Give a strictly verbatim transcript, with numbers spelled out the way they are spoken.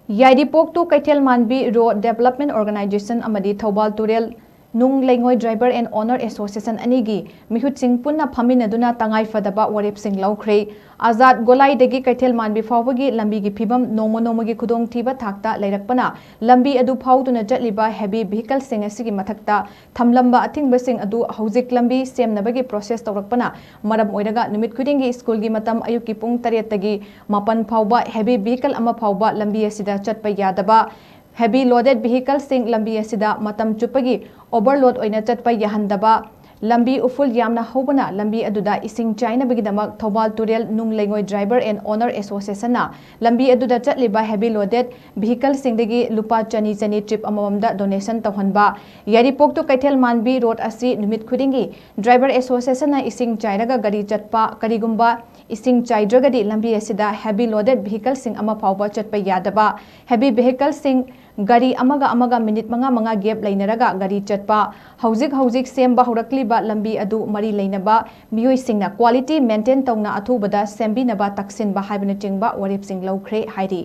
ꯌꯥꯏꯔꯤꯄꯣꯛ to ꯀꯩꯊꯦꯜ ꯃꯥꯟꯕꯤ road development organisation ꯑꯃꯗꯤ ꯊꯧꯕꯥꯜ ꯇꯨꯔꯦꯜ ꯅꯨꯡ ꯂꯩꯉꯣꯏ ꯗ꯭ꯔꯥꯏꯚꯔ ꯑꯦꯟ ꯑꯣꯅꯔ ꯑꯦꯁꯣꯁꯤꯌꯦꯁꯟ ꯑꯅꯤꯒꯤ ꯃꯤꯍꯨꯠꯁꯤꯡ ꯄꯨꯟꯅ ꯐꯝꯃꯤꯟꯅꯗꯨꯅ ꯇꯉꯥꯏ ꯐꯗꯕ ꯋꯥꯔꯦꯞꯁꯤꯡ ꯂꯧꯈ꯭ꯔꯦ꯫ ꯑꯖꯥꯗ ꯒꯣꯂꯥꯏꯗꯒꯤ ꯀꯩꯊꯦꯜ ꯃꯥꯟꯕꯤ ꯐꯥꯎꯕꯒꯤ ꯂꯝꯕꯤꯒꯤ ꯐꯤꯕꯝ ꯅꯣꯡꯃ ꯅꯣꯡꯃꯒꯤ ꯈꯨꯗꯣꯡꯊꯤꯕ ꯊꯥꯛꯇ ꯂꯩꯔꯛꯄꯅ ꯂꯝꯕꯤ ꯑꯗꯨ ꯐꯥꯎꯗꯨꯅ ꯆꯠꯂꯤꯕ ꯍꯦꯚꯤ ꯚꯤꯍꯤꯀꯜꯁꯤꯡ ꯑꯁꯤꯒꯤ ꯃꯊꯛꯇ ꯊꯝꯂꯝꯕ ꯑꯊꯤꯡꯕꯁꯤꯡ ꯑꯗꯨ ꯍꯧꯖꯤꯛ ꯂꯝꯕꯤ ꯁꯦꯝꯅꯕꯒꯤ ꯄ꯭ꯔꯣꯁꯦꯁ ꯇꯧꯔꯛꯄꯅ ꯃꯔꯝ ꯑꯣꯏꯔꯒ ꯅꯨꯃꯤꯠ ꯈꯨꯗꯤꯡꯒꯤ ꯁ꯭ꯀꯨꯜꯒꯤ ꯃꯇꯝ ꯑꯌꯨꯛꯀꯤ ꯄꯨꯡ ꯇꯔꯦꯠꯇꯒꯤ ꯃꯥꯄꯟ ꯐꯥꯎꯕ ꯍꯦꯚꯤ ꯚꯤꯍꯤꯀꯜ ꯑꯃ ꯐꯥꯎꯕ ꯂꯝꯕꯤ ꯑꯁꯤꯗ ꯆꯠꯄ ꯌꯥꯗꯕ, ꯍꯦꯚꯤ ꯂꯣꯗꯦꯗ ꯚꯤꯍꯤꯀꯜꯁꯤꯡ ꯂꯝꯕꯤ ꯑꯁꯤꯗ ꯃꯇꯝ ꯆꯨꯞꯄꯒꯤ ꯑꯣꯚꯔꯂꯣꯗ ꯑꯣꯏꯅ ꯆꯠꯄ ꯌꯥꯍꯟꯗꯕ, ꯂꯝꯕꯤ ꯎꯐꯨꯜ ꯌꯥꯝꯅ ꯍꯧꯕꯅ ꯂꯝꯕꯤ ꯑꯗꯨꯗ ꯏꯁꯤꯡ ꯆꯥꯏꯅꯕꯒꯤꯗꯃꯛ ꯊꯧꯕꯥꯜ ꯇꯨꯔꯦꯜ ꯅꯨꯡ ꯂꯩꯉꯣꯏ ꯗ꯭ꯔꯥꯏꯚꯔ ꯑꯦꯟ ꯑꯣꯅꯔ ꯑꯦꯁꯣꯁꯤꯌꯦꯁꯟꯅ ꯂꯝꯕꯤ ꯑꯗꯨꯗ ꯆꯠꯂꯤꯕ ꯍꯦꯚꯤ ꯂꯣꯗꯦꯗ ꯚꯤꯍꯤꯀꯜꯁꯤꯡꯗꯒꯤ ꯂꯨꯄꯥ ꯆꯅꯤ ꯆꯅꯤ ꯇ꯭ꯔꯤꯞ ꯑꯃꯃꯝꯗ ꯗꯣꯅꯦꯁꯟ ꯇꯧꯍꯟꯕ, ꯌꯥꯏꯔꯤꯄꯣꯛ to ꯀꯩꯊꯦꯜ ꯃꯥꯟꯕꯤ ꯔꯣꯗ ꯑꯁꯤ ꯅꯨꯃꯤꯠ ꯈꯨꯗꯤꯡꯒꯤ ꯗ꯭ꯔꯥꯏꯚꯔ ꯑꯦꯁꯣꯁꯤꯌꯦꯁꯟꯅ ꯏꯁꯤꯡ ꯆꯥꯏꯔꯒ ꯒꯥꯔꯤ ꯆꯠꯄ, ꯀꯔꯤꯒꯨꯝꯕ ꯏꯁꯤꯡ ꯆꯥꯏꯗ꯭ꯔꯒꯗꯤ ꯂꯝꯕꯤ ꯑꯁꯤꯗ ꯍꯦꯚꯤ ꯂꯣꯗꯦꯗ ꯚꯤꯍꯤꯀꯜꯁꯤꯡ ꯑꯃ ꯐꯥꯎꯕ ꯆꯠꯄ ꯌꯥꯗꯕ, ꯍꯦꯚꯤ ꯚꯤꯍꯤꯀꯜꯁꯤꯡ ꯒꯥꯔꯤ ꯑꯃꯒ ꯑꯃꯒ ꯃꯤꯅꯤꯠ ꯃꯉꯥ ꯃꯉꯥ ꯒꯦꯞ ꯂꯩꯅꯔꯒ ꯒꯥꯔꯤ ꯆꯠꯄ, ꯍꯧꯖꯤꯛ ꯍꯧꯖꯤꯛ ꯁꯦꯝꯕ ꯍꯧꯔꯛꯂꯤꯕ ꯂꯝꯕꯤ ꯑꯗꯨ ꯃꯔꯤ ꯂꯩꯅꯕ ꯃꯤꯑꯣꯏꯁꯤꯡꯅ ꯀ꯭ꯋꯥꯂꯤꯇꯤ ꯃꯦꯟꯇꯦꯟ ꯇꯧꯅ ꯑꯊꯨꯕꯗ ꯁꯦꯝꯕꯤꯅꯕ ꯇꯛꯁꯤꯟꯕ ꯍꯥꯏꯕꯅꯆꯤꯡꯕ ꯋꯥꯔꯦꯞꯁꯤꯡ ꯂꯧꯈ꯭ꯔꯦ ꯍꯥꯏꯔꯤ꯫